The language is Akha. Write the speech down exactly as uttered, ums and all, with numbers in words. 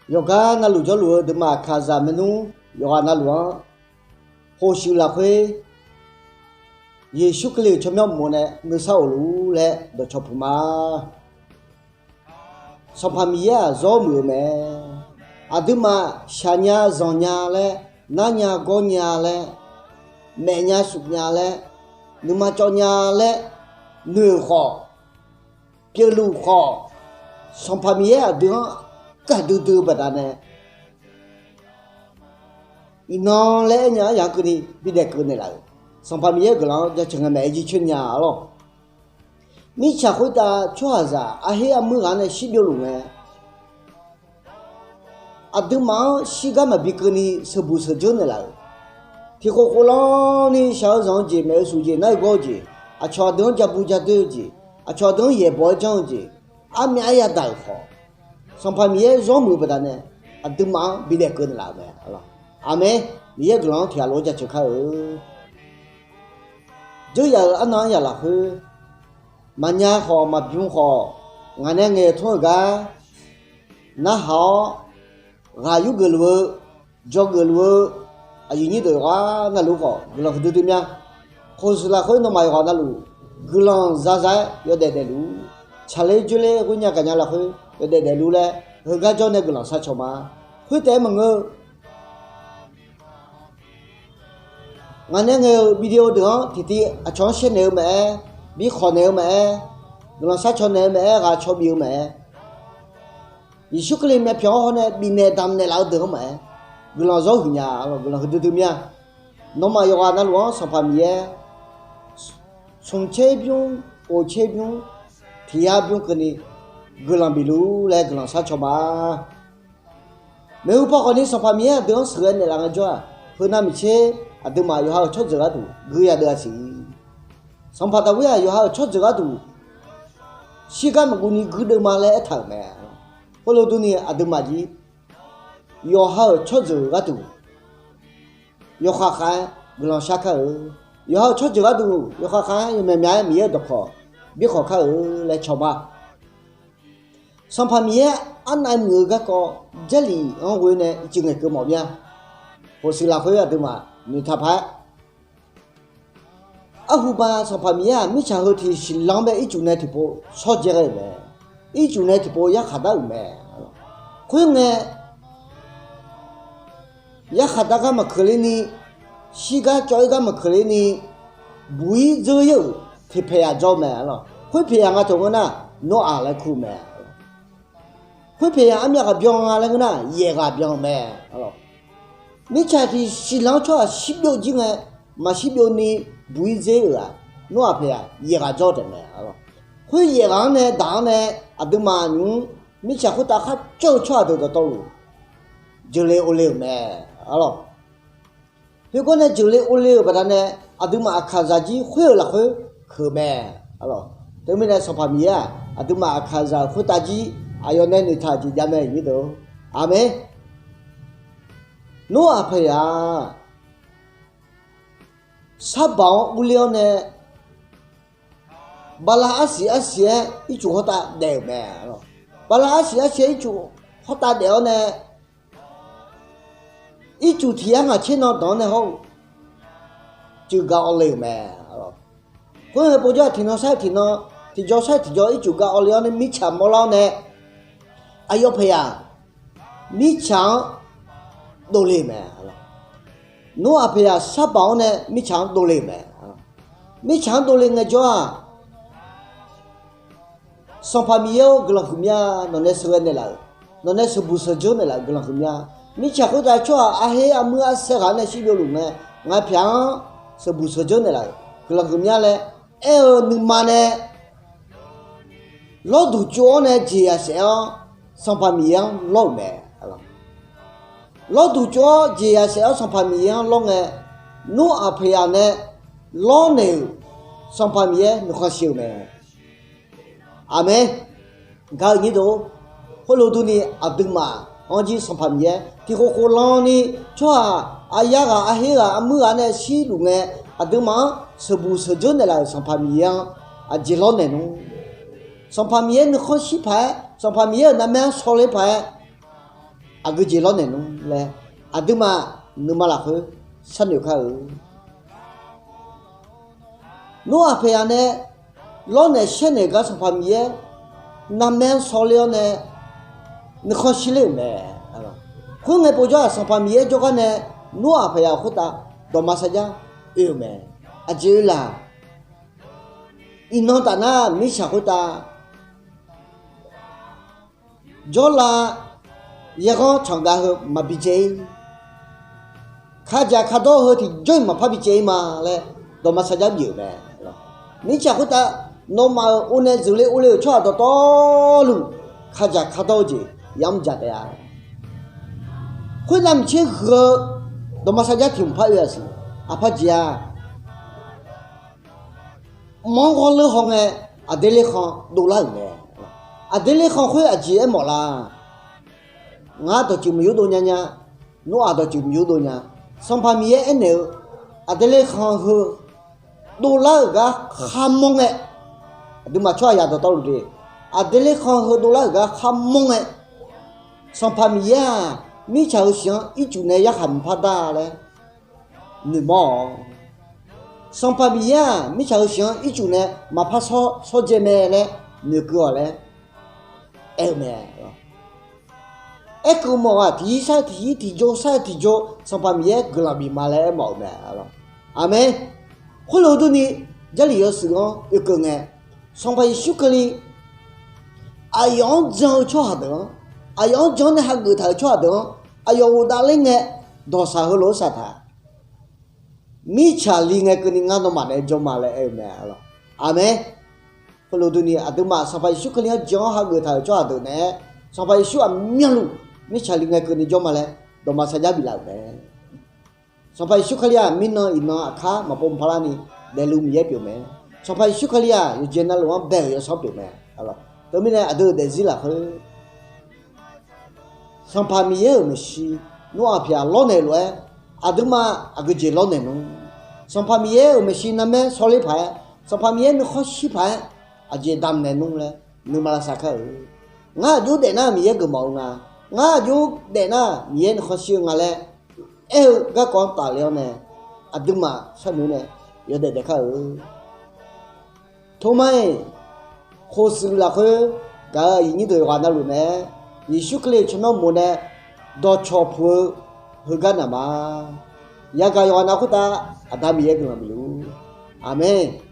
Yawqgar navluf jawrluf-eu duimaf kaqzaq maernmr yawqghaq navluf-anr, hoqshuif lafkhoer Yeqsur Kali-euq tsawrmyanr uqmov nae nuisar of luf-ur laer dawqcawq puq ma. Sanqpaq Miqyaer-aq zawr muiq-eu mae. Aqduimaf shaqnya zanqnya laer, narnya gawrnya laer, maefnya sufnya laer, nuima cawvnya laer noeq-euq khawf, pyeufluf khawf, Sanqpaq Miqyaer aqdui-anr gaqdui dui-eu baqdanae, iqnan laer aernya aryaq-anr keuvni bidaef keuv naeqlaf-euq, Sanqpaq Miqyaer-euq guiqlanq-anr jaceuq ngae maeq-aer jircoer nya arlawr. Mirtsaq khoertav tsawrhaqzaq arher armuir ghaq nae shirbyov luf ngae, aqduimaf-anr shirgar maqbi keuvni sheuqbuq sheuqdzeur naeqlaf-euq, tiqkhof khoflanni shaq-eu zanq-eu jeq, maeq-eu suf jeq, nar-eu gawr-eu jeq, aqcawq aqdui-anr jabu jadoer-eu jeq, aqcawq aqdui-anr yaeqbawq-aer janr-eu jeq, armyav aryadaq-euq khawf, Sanqpaq Miqyaer zawr muiq-eu baqdanae, aqduimaf-anr bidaef keuv naeqlaf-euq mae. Aqmeq. Miqyaer guiqlanq-anr tiqghaq lof-aer jaceuq kar-eu. Dzeur yaf-euq arnan-anr yaf lafkhoer, maqnya khawf maqbymr khawf, ngaq nae ngaeq-eu tmr-euq gar narhaq-awr, ghaq yurgeuf luf-eu, dzawgeuf luf-eu aqyuif nyir deuq yawqghaq navluf khawf guiqlanq huiqdui dui mya. Khoeqshuif lafkhoer nawmaf yawqghaq navluf guiqlanq zaza-aer yawdaef daefluf-ur. Tsaqler dzoerler ghoernya gaqnya lafkhoer yawdaef daefluf laer heugar jawr nae guiqlanq sharcaw ma. Khoertaef-aer maqngeur-eu, ngaq nae ngaeq-euq video deuq-anr tiqtiv aqcawq-anr shaer naeq-eu maqaer, bi khawq naeq-eu maqaer, guiqlanq sharcaw naeq-eu maqaer, ghaq caw bif-eu maqaer, Yeqsur Kali myavpyawq-anr hawr nae bifnaeq damq naeqlaf-eu deuq-anr maqaer, guiqlanq zawr huiq nya, guiqlanq huiqdui dui mya. Nawmaf yawqghaq navluf-anr Sanqpaq Miqyaer smq tser bymr, kof tser bymr, tiq yar bymr keuvni guiqlanq bif luf-ur laer guiqlanq sharcaw ma. Maeqhu paw khawfni Sanqpaq Miqyaer aqdui-anr sheuqghae naeqlaf ngaejawr-aq, heunav miqtser aqduimaf yawqha-euq tsawrjeuq gharduq gui yadeuv-a siq. Sanqpaq Daqwir-aq yawqha-euq tsawrjeuq gharduq shirgar maqguv ni guirdeuv ma laer aertaq-euq mae. Khoerlof durni aqduimaf jir yawqha-euq tsawrjeuq gharduq yawkhav khav-aer guiqlanq shar kar-eu. Yawqha-euq tsawrjeuq gharduq yawkhav khav-aer yawmyaq myaq-aer Miqyaer-euq dawqkawq birkhawq kar-eu laer cawba. Sanqpaq Miqyaer arnav muiq-eu garkawv Jarlif-anr ghoe nae ircuf ngaeqkeuv mawf mya. Khoeqshuif lafkhoer aqduimaf noeqtaq paq-aer, arhuba Sanqpaq Miqyaer-aq mirtsaq heu tiq siqlanr bae ircuf nae tiqpov shawrdzae ghae-euq mae. Ircuf nae tiqpov yarkhaq dar-euq mae. Khoerngae, yarkhaq dar gar maqkeuq lerni, shirgar cawv-ir gar maqkeuq lerni, buq-ir dzeur-ir-euq tiqpaeq yaq jawr-eu mae. Khoerpaeq yaq nga taq ngeur nar, Noraq laer kur-eu mae. Khoerpaeq yaq armyav ghaq byan nga laer ngeur nar, yaeq ghaq byan-eu mae. Mirtsaq tiq siqlanr tsawrhaq shirbyov jir ngae, maqshirbyov ni buq-ir dzer-euq-aq, Noraq paeq yaq yaeq ghaq jawr taef mae. Khoer yaeq ghaq-anr nae daq-anr nae, aqduimaf nymq-mr mirtsaq khoertav kharcawr-eu tsawrhaq deuq dawqtawvluf jeuqle ovle-euq mae. Arlawq, khoergawr nae jeuqle ovle-euq baqdanae, aqduimaf aqkaqzaq jir khoer-euq lafkhoer keuq mae. Arlawq, teumirnae Sanqpaq Miqyaer-aq aqduimaf aqkaqzaq-euq khoertav jir aqyawf nae noeqtaq-euq jeq jav mae. Aqmeq. Noraq paeq yaq-aq, sarbaq-anr urler-awr nae, bala arsiq arsiq-aer ircuf hawrtav daef-euq mae. Bala arsiq arsiq-aer ircuf hawrtav daef-awr nae, ircuf tiq yar ngaq tser nan danq-anr nae hawr-eu cuf ga awv le-euq mae. Khoerngae povjawr-aq tiqnan sar-eu tiqnan, tiqjawr sar-eu tiqjawr ircuf ga awv le-awr nae mirtsaq mawrlar-awr nae, aqyawf paeq yaq mirtsaq-anr dovle-euq mae. Noraq paeq yaq sarbaq-anr nae mirtsaq-anr dovle-euq mae. Mirtsaq-anr dovle ngaejawr-aq, Sanqpaq Miqyaer-or, guiqlanq huiqmya. Nawq nae sheuqghae naeqlaf-euq, nawq nae sheuqbuq sheuqdzeur naeqlaf-euq guiqlanq huiqmya. Mirtsaq khoertav tsawrhaq arher armuir arsaer ghaq-anr nae shirbyov luf ngae, ngar pyaq-anr sheuqbuq sheuqdzeur naeqlaf-euq guiqlanq huiqmya laer aer-eu nuima nae, lawrduq tsov-awr nae jeqzaq saef-awr Sanqpaq Miqyaer-anr lawr-euq mae. Lawrduq tsov-awr jeqzaq saef-awr Sanqpaq Miqyaer-anr lawr ngae, Noraq paeq yaq nae lawrnaeq-euq Sanqpaq Miqyaer nuikhanr shir-eu mae. Aqmeq. Gaq-eu nyir deuq-or, khoerlof durni aqduimaf-anr jir Sanqpaq Miqyaer tiqkhof khof lan ni, tsawrhaq aqyar ghaq arher ghaq armuir ghaq nae shirluf ngae, aqduimaf-anr sheuqbuq sheuqdzeur naeqlaf-euq Sanqpaq Miqyaer-anr aqjeq lawrnaeq nmr. Sanqpaq Miqyaer nuikhanr shir paq-aer, Sanqpaq Miqyaer-euq narmaer-anr shawle paq-aer, aqgeujeq lawrnaeq nmr laer, aqduimaf nuima lafkhoer sharnoeq kar-eu. Nor-aq paeqya nae lawrnaeq shaernaeq gar Sanqpaq Miqyaer narmaer-anr shawrler-awr nae nuikhanr shirler-euq mae. Khoerngae povjawr-aq, Sanqpaq Miqyaer jawrgar nae Nor-aq paeqya khoertav dawqma sarjar oe-euq mae. Aqjeq oe laq? Iqnan taf nar mirtsaq khoertav jawrlav yaerghanr canqgav heu maqbi caev-ir, kadzaq kadawr heu tiqjawr-iq maqpar bi caev-ir ma laer dawqma sarjar bif-euq mae. Mirtsaq khoertav nawmaf-euq or nae zeuqle orle-euq tsawrhaq dawqtawvluf kadzaq kadawr-eu jeq yamr jaq taef-a. Khoernav miqtser huiq-eu dawqma sarjar tiq hmq par oe-aq siq. Aqpar jeq-aq, mq-anr ghawrleur hawngae, Aqdelerkhan dovlar-euq mae. Aqdelerkhan khoer aqjeq aermawf la? Ngar dawqtsuif maqyurdov nya nya, Nor-aq dawqtsuif maqyurdov nya. Sanqpaq Miqyaer aernaeq-eu, Aqdelerkhan heu dovlar-euq gar kharmawr ngae, aqduimaf tsawrhaqzaq dawqtawvluf de, Aqdelerkhan heu dovlar-euq gar kharmawr ngae, Sanqpaq Miqyaer-aq, mirtsaq heu siq-anr ircuf nae yarkhaq maqpar dar laer noeqmawr-awq. Sanqpaq Miqyaer-aq, mirtsaq heu siq-anr ircuf nae maqpar shawr shawrdzae mae laer noeqkeuv-awq laer aer-eu mae. Aerkeuv mawf-aq, tiqyir sar-eu tiqyir, tiqjawr sar-eu tiqjawr, Sanqpaq Miqyaer guiqlanq bif ma laer aermawf-eu mae. Aqmeq. Khoerlof durni, Jarlif yawshuif-anr oekeuv ngae, Sanqpaq Yeqsur Kali aqyawf-anr jan-eu tsawrhaq deuq-anr, aqyawf-anr jan-awr nae hageuf taq-euq tsawrhaq deuq-anr, aqyawf ghofdav ler ngae, dawqshaq heulof-aer shaq taq, mirtsaq li ngae keuvni ngar nawmaf naeq-aer jawr ma laer aer-eu mae. Aqmeq. Khoerlof durni, aqduimaf Sanqpaq Yeqsur Kali-anr jan-awr hageuf taq-euq tsawrhaq deuq naeq-aer, Sanqpaq Yeqsur aqmyanluf mirtsaq li ngae keuvni jawr ma laer dawqma sarjar biflaf-euq mae. Sanqpaq Yeqsur Kali-aq, mirnan iqnan aqkar maqpov maqpar larni daefluf Miqyaer pyeuf mae. Sanqpaq Yeqsur Kali-aq, yawqjeq navluf-anr bae-euq yawsanr pyeuf mae. Teumirnae aqdui-euq daefzir lafkhoer Sanqpaq Miqyaer-euq maeqshi Nor-aq paeq-aq lawrnaeq lof-aer, aqduimaf aqgeujeq lawrnaeq nmr. Sanqpaq Miqyaer-euq maeqshi narmaer shawrler paq-aer, Sanqpaq Miqyaer nuikhanr shir paq-aer, aqjeq damq naeq nmr laer nuima lavsav kar-eu. Ngar aqjox daef nar Miqyaer geufmawf-eu nga. Ngar aqjox daef nar Miqyaer nuikhanr shir-eu nga laer aer-eu garkawv-anr tafler-awr nae, aqduimaf sharnoeq nae yawdaef daef kar-eu. Tormar-iq, khofshuif lafkhoer gaq-euq aqyuif nyir deuq yawqghaq navluf nae, Yeqsur Kali-euq tsawrmyanr mof nae dawqcawq puq-eu heugar naq ma. Yagaq yawqghaq nav khoertav Aqda Miqyaer guiqlanq bifluf-ur. Aqmeq.